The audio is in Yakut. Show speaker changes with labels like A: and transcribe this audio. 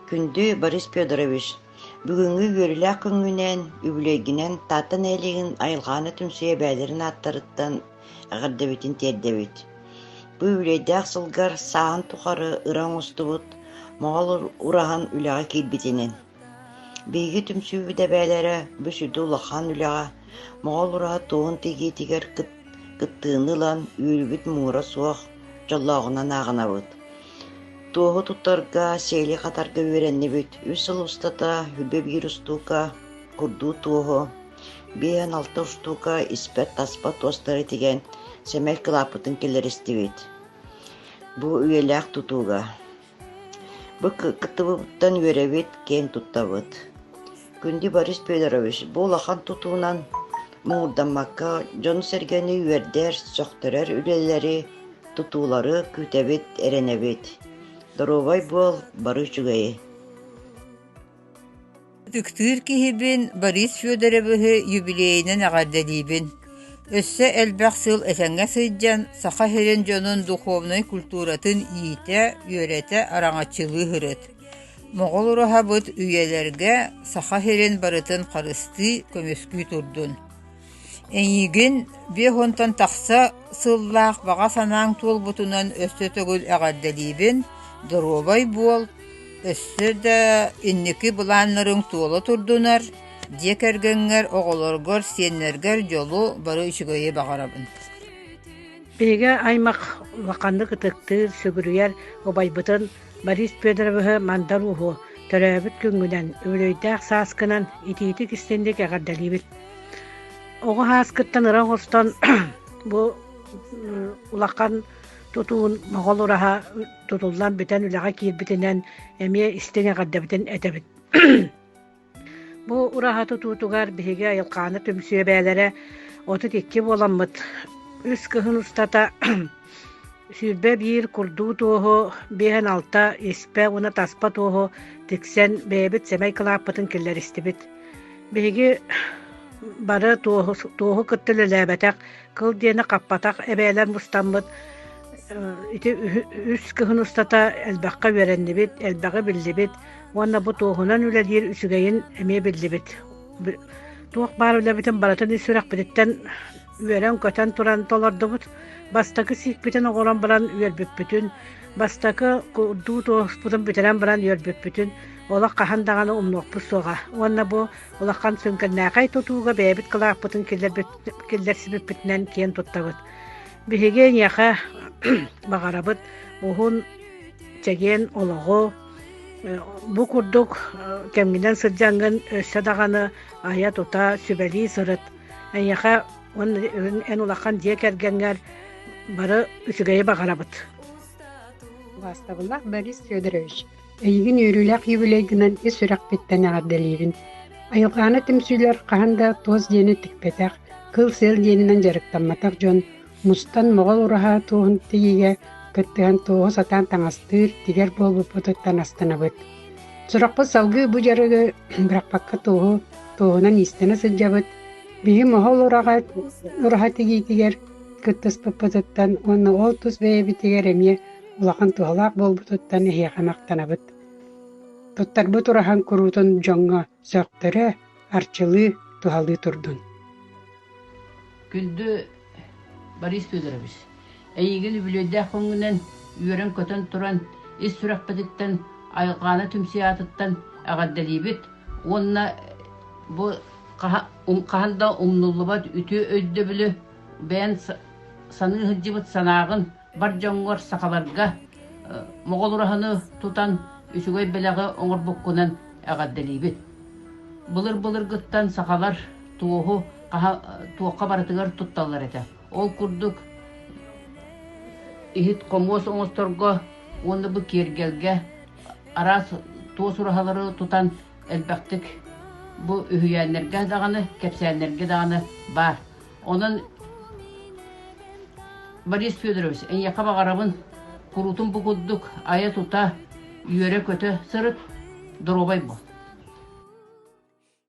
A: Күндү Борис Федорович, бүгүҥҥү үөрүүлээх күҥҥүнэн, үбүлүөйгүнэн Таатта нэһилиэгин Айылҕаана түмсүү эбээлэрин ааттарыттан эҕэрдэбитин тиэрдэбит. Бу үбүлүөйдээх сылгар сааһын тухары ыра оҥостубут Моҕол ураһан үлэҕэ киирбитинэн. Биһиги түмсүүбүт эбээлэрэ бу сүдү улахан үлэҕэ Моҕол ураһа туоһун тигиитигэр кыттыыны ылан үөрүүбүт муҥура суох дьоллооҕунан ааҕынабыт. Туоһу туттарга, сиэли хатарга үөрэннибит. Үс сыл устата үбэ биир устуука, курдуу туоһу, 56 устуука испэт-таспат туостары тигэн, сэмэй кылааппытын киллэристибит. Бу үйэлээх тутууга. Бу кыттыбыттан үөрэбит, киэн туттабыт. Күндү Борис Федорович, бу улахан тутуунан муҥурдаммакка, дьону-сэргэни үөрдэр, сөхтөрөр үлэлэри, тутуулары күүтэбит, эрэнэбит. Доруобай буол, бары үчүгэйи!
B: Ытыктыыр киһибин Борис Федоровиһы юбилейынан эҕэрдэлиибин! Өссө элбэх сыл этэҥҥэ сылдьан, Саха сирин дьонун духовнай культуратын иитэ, үөрэтэ, араҥаччылыы сырыт. Моҕол ураһабыт үйэлэргэ Саха сирин барытын харыстыы, көмүскүү турдун. Эйигин 50 тахса сыллаах баҕа санааҥ туолбутунан өссө төгүл эҕэрдэлиибин, доруобай буол, өссө да инники былааннарыҥ туола турдунар, дьиэ кэргэҥҥэр, оҕолоргор, сиэннэргэр дьолу, бары үчүгэйи баҕарабын.
C: Биһиги аймах улаханнык ытыктыыр, сүгүрүйэр убайбытын Борис Федоровиһы Мандар Ууһу төрөөбүт күҥҥүнэн, үбүлүөйдээх сааскынан итиитик-истиҥник эҕэрдэлиибит! Оҕо сааскыттан ыра оҥостон бу улахан тутуун Моҕол ураһа тутуллан бүтэн үлэҕэ киирбитинэн эмиэ истиҥ эҕэрдэбитин этэбит. Бу ураһа тутуутугар биһиги Айылҕаана түмсүү эбээлэрэ 32 буоламмыт үс кыһын устата 21 курдуу туоһу, 56 испэ уонна таспа туоһу тиксэн бэйэбит сэмэй кылааппытын киллэристибит. Биһиги бары туоһу, туоһу кытта үлэлээбэтэх, кыл диэни хаппатах эбээлэр мустаммыт ити үс кыһын устата элбэххэ үөрэннибит, элбэҕи биллибит уонна бу туоһунан үлэлиир үчүгэйин эмиэ биллибит. Туох баар үлэбитин барытын ис сүрэхпититтэн үөрэн-көтөн туран толордубут. Бастакы сиикпитин оҥорон баран үөрбүппүтүн, бастакы курдуу туоспутун бүтэрэн баран үөрбүппүтүн олох хаһан даҕаны умнуохпут суоҕа. Уонна бу улахан сүҥкэннээхэй тутууга бэйэбит кылааппытын киллэрсибиппитинэн киэн туттабыт. Биһиги эйиэхэ баҕарабыт уһун чэгиэн олоҕу, бу курдук кэмҥинэн сылдьаҥҥын өссө даҕаны айа-тута сүбэлии сырыт. Эйиэхэ уонна эн улахан дьиэ кэргэҥҥэр бары үчүгэйи баҕарабыт.
D: Убаастабыллаах Борис Федорович, эйигин үөрүүлээх юбилейгынан ис сүрэхпиттэн эҕэрдэлиибин. Айылҕаана түмсүүлэр хаһан да туос диэни тикпэтэх, кыл-сиэл диэнинэн дьарыктамматах дьон мустан моҕол ураһа туоһун тигиигэ кыттыһан туоһу сатаан таҥастыыр, тигэр буолбуппутуттан астынабыт. Сурахпыт салгыы бу дьарыгы бырахпакка туоһу туоһунан иистэнэ сылдьабыт. Биһи моһол ураҕа ураһа тигиитигэр кыттыспыппытыттан уонна ол тус бэйэбитигэр эмиэ улахан туһалаах буолбутуттан эһиэхэ махтанабыт. Туттарбыт ураһаҥ куруутун дьоҥҥо сөхтөрө, арчылыы, туһалыы турдун.
E: Күндү Борис Федорович, эйигин үбүлүөйдээх күҥҥүнэн үөрэн-көтөн туран, ис сүрэхпититтэн Айылҕаана түмсүү аатыттан эҕэрдэлиибит уонна бу хаһан да умнуллубат үтүө өйдөбүлү бэйэн саныы сылдьыбыт санааҕын бар дьоҥҥор сахаларга моҕол ураһаны тутан үчүгэй бэлэҕи оҥорбуккунан эҕэрдэлиибит. Былыр-былыргыттан сахалар туоһу туохха барытыгар тутталлар этэ. Ол курдук иһит-хомуос оҥосторго уонна бу киэргэлгэ араас туос ураһалары тутан элбэхтик бу үһүйээннэргэ даҕаны, кэпсээннэргэ даҕаны баар. Онон Борис Федорович, эйиэхэ баҕарабын куруутун бу курдук айа-тута, үөрэ-көтө сырыт, доруобай буол.